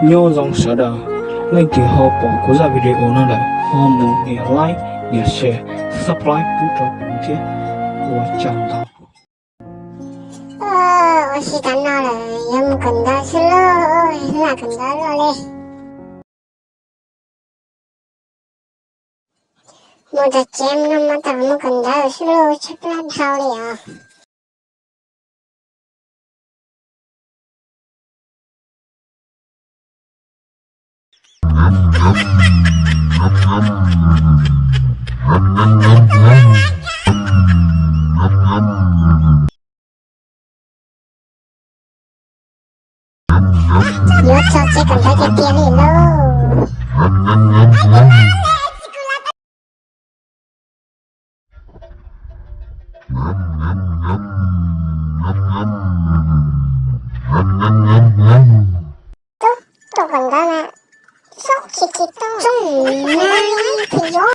Nyob zoo sawv daws, leej twg ho pom kuv zaj video no lawm ho mus nias like, nias share, subscribe pub rau kuv thiab, ua tsaug ntau. Ua si tas no lawm yuav mus kawm ntawv xwb lauj, lam kawm ntawv loj li. Mus tom tsev no mas tam mus kawm ntawv xwb lauj, tshaib plab dhau li os. Yuav txog tsev kawm ntawv tiag tiag li lauj. Tub, tuaj kawm ntawv na, txhob tsis tsis tub txooj na.